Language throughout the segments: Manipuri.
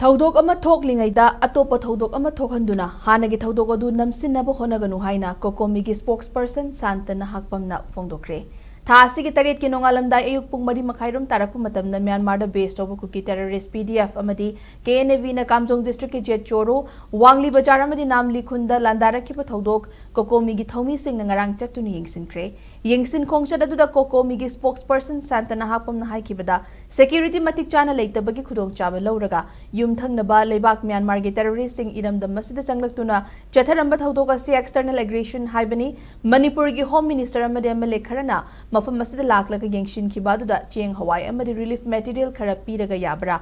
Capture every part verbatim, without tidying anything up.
ꯊꯧꯗꯣꯛ ꯑꯃ ꯊꯣꯛꯂꯤꯉꯩꯗ ꯑꯇꯣꯞꯄ ꯊꯧꯗꯣꯛ ꯑꯃ ꯊꯣꯛꯍꯟꯗꯨꯅ ꯍꯥꯟꯅꯒꯤ ꯊꯧꯗꯣꯛ ꯑꯗꯨ ꯅꯝꯁꯤꯟꯅꯕ ꯍꯣꯠꯅꯒꯅꯨ ꯍꯥꯏꯅ ꯀꯣꯀꯣꯃꯤꯒꯤ spokesperson ꯁꯥꯟꯇ ꯅꯍꯥꯛꯄꯝꯅ ꯐꯣꯡꯗꯣꯛꯈ꯭ꯔꯦ꯫ ꯊꯥ ꯑꯁꯤꯒꯤ ꯇꯔꯦꯠꯀꯤ ꯅꯣꯡꯉꯥꯜꯂꯝꯗꯥꯏ ꯑꯌꯨꯛ ꯄꯨꯡ ꯃꯔꯤ ꯃꯈꯥꯏꯔꯣꯝ ꯇꯥꯔꯛꯄ ꯃꯇꯝꯗ ꯃ꯭ꯌꯥꯟꯃꯥꯔꯗ base ꯇꯧꯕ ꯀꯨꯀꯤ terrorist P D F ꯑꯃꯗꯤ K N A V ꯅ ꯀꯥꯝꯖꯣꯡ district ꯀꯤ ꯖꯦꯠ ꯆꯣꯔꯣ, ꯋꯥꯡꯂꯤ ꯕꯖꯥꯔ ꯑꯃꯗꯤ ꯅꯥꯝꯂꯤ ꯈꯨꯟꯗ ꯂꯥꯟꯗꯥꯔꯛꯈꯤꯕ ꯊꯧꯗꯣꯛ ꯀꯣꯀꯣꯃꯤꯒꯤ ꯊꯧꯃꯤꯁꯤꯡꯅ ꯉꯔꯥꯡ ꯆꯠꯇꯨꯅ ꯌꯦꯡꯁꯤꯟꯈ꯭ꯔꯦ꯫ ꯌꯦꯡꯁꯤꯟ ꯈꯣꯡꯆꯠ ꯑꯗꯨꯗ ꯀꯣꯀꯣꯃꯤꯒꯤ spokesperson ꯁꯥꯟꯇ ꯅꯍꯥꯛꯄꯝꯅ ꯍꯥꯏꯈꯤꯕꯗ, security ꯃꯇꯤꯛ ꯆꯥꯅ ꯂꯩꯇꯕꯒꯤ ꯈꯨꯗꯣꯡꯆꯥꯕ ꯂꯧꯔꯒ ꯌꯨꯝꯊꯪꯅꯕ ꯂꯩꯕꯥꯛ ꯃ꯭ꯌꯥꯟꯃꯥꯔꯒꯤ terrorist ꯁꯤꯡ ꯏꯔꯝꯗꯝ ꯑꯁꯤꯗ ꯆꯪꯂꯛꯇꯨꯅ ꯆꯠꯊꯔꯝꯕ ꯊꯧꯗꯣꯛ ꯑꯁꯤ external aggression ꯍꯥꯏꯕꯅꯤ꯫ ꯃꯅꯤꯄꯨꯔꯒꯤ Home Minister ꯑꯃꯗꯤ M L A ꯈꯔꯅ ꯃꯐꯝ ꯑꯁꯤꯗ ꯂꯥꯛꯂꯒ ꯌꯦꯡꯁꯤꯟꯈꯤꯕ ꯑꯗꯨꯗ ꯆꯦꯡ, ꯍꯋꯥꯏ ꯑꯃꯗꯤ relief material ꯈꯔ ꯄꯤꯔꯒ ꯌꯥꯕ꯭ꯔꯥ?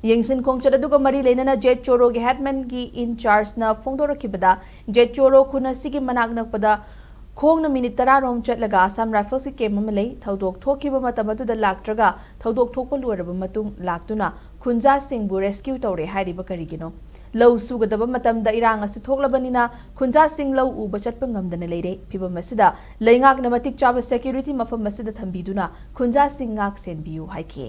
ꯌꯦꯡꯁꯤꯟ ꯈꯣꯡꯆꯠ ꯑꯗꯨꯒ ꯃꯔꯤ ꯂꯩꯅꯅ ꯖꯦꯠ ꯆꯣꯔꯣꯒꯤ headman ꯒꯤ in charge ꯅ ꯐꯣꯡꯗꯣꯔꯛꯈꯤꯕꯗ, ꯖꯦꯠ ꯆꯣꯔꯣ ꯈꯨꯟ ꯑꯁꯤꯒꯤ ꯃꯅꯥꯛ ꯅꯛꯄꯗ ꯈꯣꯡꯅ minute ꯇꯔꯥ ꯔꯣꯝ ꯆꯠꯂꯒ Assam Rifles ꯀꯤ camp ꯑꯃ ꯂꯩ꯫ ꯊꯧꯗꯣꯛ ꯊꯣꯛꯈꯤꯕ ꯃꯇꯝ ꯑꯗꯨꯗ ꯂꯥꯛꯇ꯭ꯔꯒ ꯊꯧꯗꯣꯛ ꯊꯣꯛꯄ ꯂꯣꯏꯔꯕ ꯃꯇꯨꯡ ꯂꯥꯛꯇꯨꯅ ꯈꯨꯟꯖꯥꯁꯤꯡꯕꯨ rescue ꯇꯧꯔꯦ ꯍꯥꯏꯔꯤꯕ ꯀꯔꯤꯒꯤꯅꯣ? ꯂꯧ ꯁꯨꯒꯗꯕ ꯃꯇꯝꯗ ꯏꯔꯥꯡ ꯑꯁꯤ ꯊꯣꯛꯂꯕꯅꯤꯅ ꯈꯨꯟꯖꯥꯁꯤꯡ ꯂꯧ ꯎꯕ ꯆꯠꯄ ꯉꯝꯗꯅ ꯂꯩꯔꯦ꯫ ꯐꯤꯚꯝ ꯑꯁꯤꯗ ꯂꯩꯉꯥꯛꯅ ꯃꯇꯤꯛ ꯆꯥꯕ security ꯃꯐꯝ ꯑꯁꯤꯗ ꯊꯝꯕꯤꯗꯨꯅ ꯈꯨꯟꯖꯥꯁꯤꯡ ꯉꯥꯛ ꯁꯦꯟꯕꯤꯌꯨ ꯍꯥꯏꯈꯤ꯫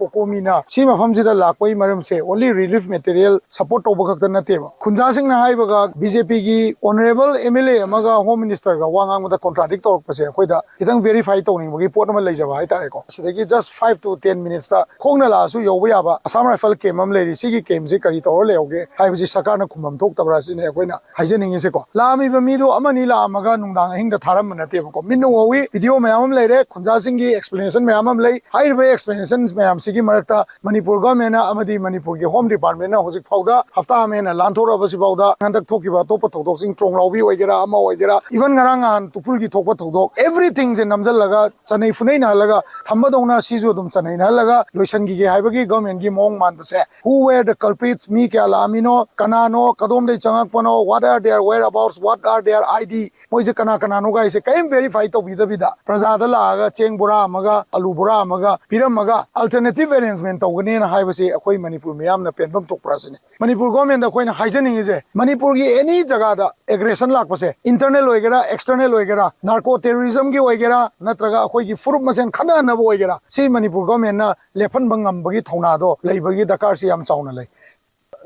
ꯀꯣꯀꯣꯃꯤꯅ ꯁꯤ ꯃꯐꯝꯁꯤꯗ ꯂꯥꯛꯄꯒꯤ ꯃꯔꯝꯁꯦ only relief material support ꯇꯧꯕ ꯈꯛꯇ ꯅꯠꯇꯦꯕ꯫ ꯈꯨꯟꯖꯥꯁꯤꯡꯅ ꯍꯥꯏꯕꯒ B J P ꯒꯤ honourable M L A ꯑꯃꯒ Home Minister ꯒ ꯋꯥ ꯉꯥꯡꯕꯗ contradict ꯇꯧꯔꯛꯄꯁꯦ ꯑꯩꯈꯣꯏꯗ ꯈꯤꯇꯪ verify ꯇꯧꯅꯤꯡꯕꯒꯤ ꯄꯣꯠ ꯑꯃ ꯂꯩꯖꯕ ꯍꯥꯏꯇꯥꯔꯦꯀꯣ꯫ ꯁꯤꯗꯒꯤ just five to ten minutes ꯇ ꯈꯣꯡꯅ ꯂꯥꯛꯑꯁꯨ ꯌꯧꯕ ꯌꯥꯕ Assam Rifle camp ꯑꯃ ꯂꯩꯔꯤ꯫ ꯁꯤꯒꯤ camp ꯁꯤ ꯀꯔꯤ ꯇꯧꯔ ꯂꯩꯍꯧꯒꯦ ꯍꯥꯏꯕꯁꯤ ꯁꯔꯀꯥꯔꯅ ꯈꯨꯝꯐꯝ ꯊꯣꯛꯇꯕ꯭ꯔꯥ ꯁꯤꯅꯤ ꯑꯩꯈꯣꯏꯅ ꯍꯥꯏꯖꯅꯤꯡꯉꯤꯁꯦꯀꯣ꯫ ꯂꯥꯛꯑꯝꯃꯤꯕ ꯃꯤꯗꯣ ꯑꯃꯅꯤ ꯂꯥꯛꯑꯝꯃꯒ ꯅꯨꯡꯗꯥꯡ ꯑꯍꯤꯡꯗ ꯊꯥꯔꯝꯕ ꯅꯠꯇꯦꯕꯀꯣ꯫ ꯃꯤꯠꯅ ꯎꯍꯧꯋꯤ, video ꯃꯌꯥꯝ ꯑꯃ ꯂꯩꯔꯦ, ꯈꯨꯟꯖꯥꯁꯤꯡꯒꯤ explanation ꯃꯌꯥꯝ ꯑꯃ ꯂꯩ꯫ ꯍꯥꯏꯔꯤꯕ explanation ꯃꯌꯥꯝꯁꯤꯒꯤ ꯃꯔꯛꯇ ꯃꯅꯤꯄꯨꯔ government ꯅ ꯑꯃꯗꯤ ꯃꯅꯤꯄꯨꯔꯒꯤ Home Department ꯅ ꯍꯧꯖꯤꯛ ꯐꯥꯎꯗ ꯍꯞꯇꯥ ꯑꯃ ꯍꯦꯟꯅ ꯂꯥꯟꯊꯣꯔꯛꯑꯕꯁꯤ ꯐꯥꯎꯗ ꯍꯟꯗꯛ ꯊꯣꯛꯈꯤꯕ ꯑꯇꯣꯞꯄ ꯊꯧꯗꯣꯛꯁꯤꯡ, ꯇ꯭ꯔꯣꯡꯂꯥꯎꯕꯤ ꯑꯣꯏꯒꯦꯔꯥ ꯑꯃ ꯑꯣꯏꯒꯦꯔꯥ, even ꯉꯔꯥꯡ ꯅꯍꯥꯟ ꯇꯨꯄꯨꯜꯒꯤ ꯊꯣꯛꯄ ꯊꯧꯗꯣꯛ, everything ꯁꯦ ꯅꯝꯁꯤꯜꯂꯒ ꯆꯅꯩ ꯐꯨꯅꯩꯅꯍꯜꯂꯒ ꯊꯝꯕꯗꯧꯅ ꯁꯤꯁꯨ ꯑꯗꯨꯝ ꯆꯅꯩꯅꯍꯜꯂꯒ ꯂꯣꯏꯁꯤꯟꯈꯤꯒꯦ ꯍꯥꯏꯕꯒꯤ government ꯀꯤ ꯃꯑꯣꯡ ꯃꯥꯟꯕꯁꯦ, who were the culprits, ꯃꯤ ꯀꯌꯥ ꯂꯥꯛꯑꯝꯃꯤꯅꯣ, ꯀꯅꯥꯅꯣ, ꯀꯗꯣꯝꯗꯩ ꯆꯪꯉꯛꯄꯅꯣ, what are their whereabouts, what are their I D, ꯃꯣꯏꯁꯦ ꯀꯅꯥ ꯀꯅꯥꯅꯣ ꯒꯥꯏꯁꯦ ꯀꯔꯤꯝ verify ꯇꯧꯕꯤꯗꯕꯤꯗ ꯄ꯭ꯔꯖꯥꯗ ꯂꯥꯛꯑꯒ ꯆꯦꯡ ꯕꯣꯔꯥ ꯑꯃꯒ ꯑꯂꯨ ꯕꯣꯔꯥ ꯑꯃꯒ ꯄꯤꯔꯝꯃꯒ alternate ꯑꯦꯐꯦꯛꯇꯤꯚ ꯑꯦꯔꯦꯟꯖꯃꯦꯟ ꯇꯧꯒꯅꯤꯅ ꯍꯥꯏꯕꯁꯤ ꯑꯩꯈꯣꯏ ꯃꯅꯤꯄꯨꯔ ꯃꯤꯌꯥꯝꯅ ꯄꯦꯟꯐꯝ ꯊꯣꯛꯄ꯭ꯔꯥ ꯁꯤꯅꯤ꯫ ꯃꯅꯤꯄꯨꯔ ꯒꯣꯔꯃꯦꯟꯗ ꯑꯩꯈꯣꯏꯅ ꯍꯥꯏꯖꯅꯤꯡꯉꯤꯁꯦ, ꯃꯅꯤꯄꯨꯔꯒꯤ ꯑꯦꯅꯤ ꯖꯒꯥꯗ ꯑꯦꯒ꯭ꯔꯦꯁꯟ ꯂꯥꯛꯄꯁꯦ, ꯏꯟꯇꯔꯅꯦꯜ ꯑꯣꯏꯒꯦꯔꯥ, ꯑꯦꯛꯁꯇꯔꯅꯦꯜ ꯑꯣꯏꯒꯦꯔꯥ, ꯅꯥꯔꯀꯣ ꯇꯦꯔꯣꯔꯤꯖꯝꯒꯤ ꯑꯣꯏꯒꯦꯔꯥ, ꯅꯠꯇ꯭ꯔꯒ ꯑꯩꯈꯣꯏꯒꯤ ꯐꯨꯔꯨꯞ ꯃꯁꯦꯟ ꯈꯠꯅꯍꯟꯅꯕ ꯑꯣꯏꯒꯦꯔꯥ, ꯁꯤ ꯃꯅꯤꯄꯨꯔ ꯒꯣꯔꯃꯦꯟꯅ ꯂꯦꯞꯍꯟꯕ ꯉꯝꯕꯒꯤ ꯊꯧꯅꯥꯗꯣ ꯂꯩꯕꯒꯤ ꯗꯔꯀꯥꯔꯁꯤ ꯌꯥꯝ ꯆꯥꯎꯅ ꯂꯩ꯫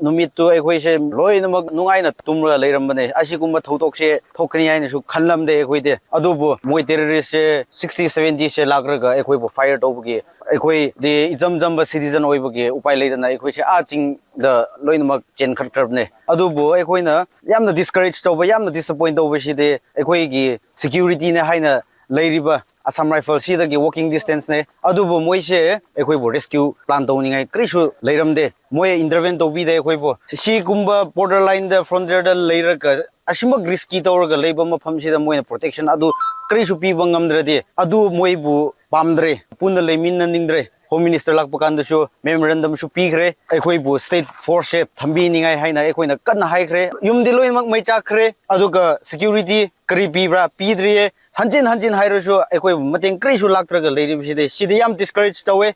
ꯅꯨꯃꯤꯠꯇꯨ ꯑꯩꯈꯣꯏꯁꯦ ꯂꯣꯏꯅꯃꯛ ꯅꯨꯡꯉꯥꯏꯅ ꯇꯨꯝꯂꯒ ꯂꯩꯔꯝꯕꯅꯦ꯫ ꯑꯁꯤꯒꯨꯝꯕ ꯊꯧꯗꯣꯛꯁꯦ ꯊꯣꯛꯀꯅꯤ ꯍꯥꯏꯅꯁꯨ ꯈꯜꯂꯝꯗꯦ ꯑꯩꯈꯣꯏꯗꯤ꯫ ꯑꯗꯨꯕꯨ ꯃꯣꯏ ꯇꯦꯔꯣꯔꯤꯁꯁꯦ ꯁꯤꯛꯁꯇꯤ ꯁꯚꯦꯟꯇꯤꯁꯦ ꯂꯥꯛꯂꯒ ꯑꯩꯈꯣꯏꯕꯨ ꯐꯥꯏꯌꯔ ꯇꯧꯕꯒꯤ ꯑꯩꯈꯣꯏꯗꯤ ꯏꯆꯝ ꯆꯝꯕ ꯁꯤꯇꯤꯖꯟ ꯑꯣꯏꯕꯒꯤ ꯎꯄꯥꯏ ꯂꯩꯇꯅ ꯑꯩꯈꯣꯏꯁꯦ ꯑꯥ ꯆꯤꯡꯗ ꯂꯣꯏꯅꯃꯛ ꯆꯦꯟꯈꯠꯈ꯭ꯔꯕꯅꯦ꯫ ꯑꯗꯨꯕꯨ ꯑꯩꯈꯣꯏꯅ ꯌꯥꯝꯅ ꯗꯤꯁꯀꯔꯦꯖ ꯇꯧꯕ, ꯌꯥꯝꯅ ꯗꯤꯁꯑꯄꯣꯏꯟ ꯇꯧꯕꯁꯤꯗꯤ ꯑꯩꯈꯣꯏꯒꯤ ꯁꯦꯀ꯭ꯌꯨꯔꯤꯇꯤꯅꯦ ꯍꯥꯏꯅ ꯂꯩꯔꯤꯕ ꯑꯁꯥꯝ ꯔꯥꯏꯐꯜ ꯁꯤꯗꯒꯤ ꯋꯥꯀꯤꯡ ꯗꯤꯁꯇꯦꯟꯁꯅꯦ꯫ ꯑꯗꯨꯕꯨ ꯃꯣꯏꯁꯦ ꯑꯩꯈꯣꯏꯕꯨ ꯔꯦꯁꯀ꯭ꯌꯨ ꯄ꯭ꯂꯥꯟ ꯇꯧꯅꯤꯡꯉꯥꯏ ꯀꯔꯤꯁꯨ ꯂꯩꯔꯝꯗꯦ꯫ ꯃꯣꯏ ꯏꯟꯇꯔꯚꯦꯟ ꯇꯧꯕꯤꯗꯦ ꯑꯩꯈꯣꯏꯕꯨ꯫ ꯁꯤꯒꯨꯝꯕ ꯕꯣꯔꯗꯔ ꯂꯥꯏꯟꯗ, ꯐ꯭ꯔꯣꯟꯇꯤꯌꯔꯗ ꯂꯩꯔꯒ ꯑꯁꯤꯃꯛ ꯔꯤꯁꯀꯤ ꯇꯧꯔꯒ ꯂꯩꯕ ꯃꯐꯝꯁꯤꯗ ꯃꯣꯏꯅ ꯄ꯭ꯔꯣꯇꯦꯛꯁꯟ ꯑꯗꯨ ꯀꯔꯤꯁꯨ ꯄꯤꯕ ꯉꯝꯗ꯭ꯔꯗꯤ, ꯑꯗꯨ ꯃꯣꯏꯕꯨ ꯄꯥꯝꯗ꯭ꯔꯦ, ꯄꯨꯟꯅ ꯂꯩꯃꯤꯟꯅꯅꯤꯡꯗ꯭ꯔꯦ꯫ ꯍꯣꯝ ꯃꯤꯅꯤꯁꯇꯔ ꯂꯥꯛꯄ ꯀꯥꯟꯗꯁꯨ ꯃꯦꯃꯣꯔꯦꯟꯗꯝꯁꯨ ꯄꯤꯈ꯭ꯔꯦ꯫ ꯑꯩꯈꯣꯏꯕꯨ ꯁ꯭ꯇꯦꯠ ꯐꯣꯔꯁꯁꯦ ꯊꯝꯕꯤꯅꯤꯡꯉꯥꯏ ꯍꯥꯏꯅ ꯑꯩꯈꯣꯏꯅ ꯀꯟꯅ ꯍꯥꯏꯈ꯭ꯔꯦ꯫ ꯌꯨꯝꯗꯤ ꯂꯣꯏꯅꯃꯛ ꯃꯩ ꯆꯥꯛꯈ꯭ꯔꯦ꯫ ꯑꯗꯨꯒ ꯁꯦꯀ꯭ꯌꯨꯔꯤꯇꯤ ꯀꯔꯤ ꯄꯤꯕ꯭ꯔꯥ? ꯄꯤꯗ꯭ꯔꯤꯌꯦ꯫ ꯍꯟꯖꯤꯟ ꯍꯟꯖꯤꯟ ꯍꯥꯏꯔꯁꯨ ꯑꯩꯈꯣꯏꯕꯨ ꯃꯇꯦꯡ ꯀꯔꯤꯁꯨ ꯂꯥꯛꯇ꯭ꯔꯒ ꯂꯩꯔꯤꯕꯁꯤꯗꯤ, ꯁꯤꯗꯤ ꯌꯥꯝ ꯗꯤꯁꯀꯔꯦꯖ ꯇꯧꯋꯦ꯫